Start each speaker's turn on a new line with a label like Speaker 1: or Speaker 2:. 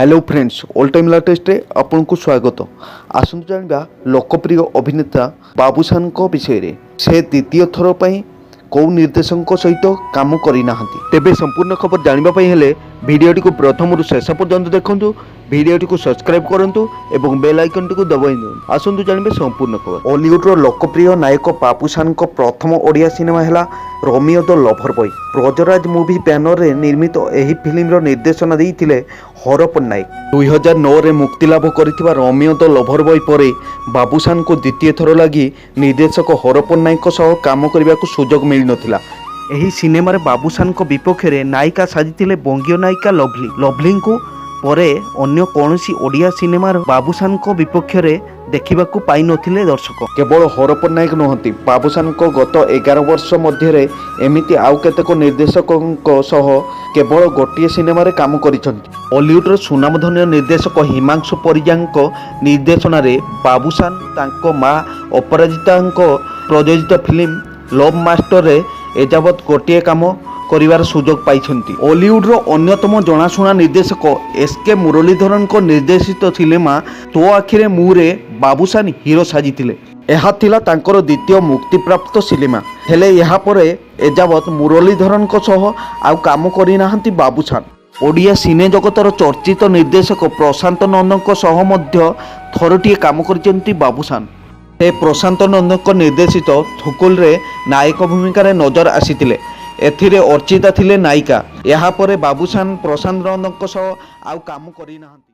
Speaker 1: Hello friends, all time ଲାଟେଷ୍ଟରେ ଆପଣଙ୍କୁ ସ୍ୱାଗତ। ଆସନ୍ତୁ ଜାଣିବା ଲୋକପ୍ରିୟ ଅଭିନେତା ବାବୁସାନଙ୍କ ବିଷୟରେ। ସେ ଦ୍ୱିତୀୟ ଥର ପାଇଁ କେଉଁ ନିର୍ଦ୍ଦେଶକଙ୍କ ସହିତ କାମ କରିନାହାନ୍ତି? ତେବେ ସମ୍ପୂର୍ଣ୍ଣ ଖବର ଜାଣିବା ପାଇଁ ହେଲେ ଭିଡ଼ିଓଟିକୁ ପ୍ରଥମରୁ ଶେଷ ପର୍ଯ୍ୟନ୍ତ ଦେଖନ୍ତୁ, ଭିଡ଼ିଓଟିକୁ ସବସ୍କ୍ରାଇବ୍ କରନ୍ତୁ ଏବଂ ବେଲ୍ ଆଇକନ୍ଟିକୁ ଦବାଇ ଦିଅନ୍ତୁ। ଆସନ୍ତୁ ଜାଣିବେ ସମ୍ପୂର୍ଣ୍ଣ ଖବର। ଅଲିଉଡ଼ର ଲୋକପ୍ରିୟ ନାୟକ ବାବୁସାନଙ୍କ ପ୍ରଥମ ଓଡ଼ିଆ ସିନେମା ହେଲା ରୋମିଓ ଦ ଲଭର ବୟ। ବ୍ରଜରାଜ ମୁଭି ବ୍ୟାନରରେ ନିର୍ମିତ ଏହି ଫିଲ୍ମର ନିର୍ଦ୍ଦେଶନା ଦେଇଥିଲେ ହର ପଟ୍ଟନାୟକ। 2009ରେ ମୁକ୍ତିଲାଭ କରିଥିବା ରୋମିଓ ଦ ଲଭର ବୟ ପରେ ବାବୁସାନଙ୍କୁ ଦ୍ୱିତୀୟ ଥର ଲାଗି ନିର୍ଦ୍ଦେଶକ ହର ପଟ୍ଟନାୟକଙ୍କ ସହ କାମ କରିବାକୁ ସୁଯୋଗ ମିଳିନଥିଲା। ଏହି ସିନେମାରେ ବାବୁସାନଙ୍କ ବିପକ୍ଷରେ ନାୟିକା ସାଜିଥିଲେ ବଙ୍ଗୀୟ ନାୟିକା ଲଭଲି। ଲଭଲିଙ୍କୁ ପରେ ଅନ୍ୟ କୌଣସି ଓଡ଼ିଆ ସିନେମାର ବାବୁସାନଙ୍କ ବିପକ୍ଷରେ ଦେଖିବାକୁ ପାଇନଥିଲେ ଦର୍ଶକ। କେବଳ ହର ପଟ୍ଟନାୟକ ନୁହନ୍ତି, ବାବୁସାନଙ୍କ ଗତ 11 ବର୍ଷ ମଧ୍ୟରେ ଏମିତି ଆଉ କେତେକ ନିର୍ଦ୍ଦେଶକଙ୍କ ସହ କେବଳ ଗୋଟିଏ ସିନେମାରେ କାମ କରିଛନ୍ତି। ଅଲିଉଡ଼ର ସୁନାମଧନ୍ୟ ନିର୍ଦ୍ଦେଶକ ହିମାଂଶୁ ପରିଜାଙ୍କ ନିର୍ଦ୍ଦେଶନାରେ ବାବୁସାନ ତାଙ୍କ ମା ଅପରାଜିତାଙ୍କ ପ୍ରଯୋଜିତ ଫିଲ୍ମ ଲଭ୍ ମାଷ୍ଟରରେ ଏଯାବତ୍ ଗୋଟିଏ କାମ କରିବାର ସୁଯୋଗ ପାଇଛନ୍ତି। ଅଲିଉଡ଼ର ଅନ୍ୟତମ ଜଣାଶୁଣା ନିର୍ଦ୍ଦେଶକ ଏସ୍ କେ ମୁରଲୀଧରନଙ୍କ ନିର୍ଦ୍ଦେଶିତ ସିନେମା ତୋ ଆଖିରେ ମୁଁରେ ବାବୁସାନ ହିରୋ ସାଜିଥିଲେ। ଏହା ଥିଲା ତାଙ୍କର ଦ୍ୱିତୀୟ ମୁକ୍ତିପ୍ରାପ୍ତ ସିନେମା। ହେଲେ ଏହାପରେ ଏଯାବତ୍ ମୁରଲୀଧରନଙ୍କ ସହ ଆଉ କାମ କରିନାହାନ୍ତି ବାବୁସାନ। ଓଡ଼ିଆ ସିନେ ଜଗତର ଚର୍ଚ୍ଚିତ ନିର୍ଦ୍ଦେଶକ ପ୍ରଶାନ୍ତ ନନ୍ଦଙ୍କ ସହ ମଧ୍ୟ ଥରଟିଏ କାମ କରିଛନ୍ତି ବାବୁସାନ। ସେ ପ୍ରଶାନ୍ତ ନନ୍ଦଙ୍କ ନିର୍ଦ୍ଦେଶିତ ଥୁକୁଲରେ ନାୟକ ଭୂମିକାରେ ନଜର ଆସିଥିଲେ। ଏଥିରେ ଅର୍ଚ୍ଚିତା ଥିଲେ ନାୟିକା। ଏହାପରେ ବାବୁସାନ ପ୍ରଶାନ୍ତ ନନ୍ଦଙ୍କ ସହ ଆଉ କାମ କରିନାହାନ୍ତି।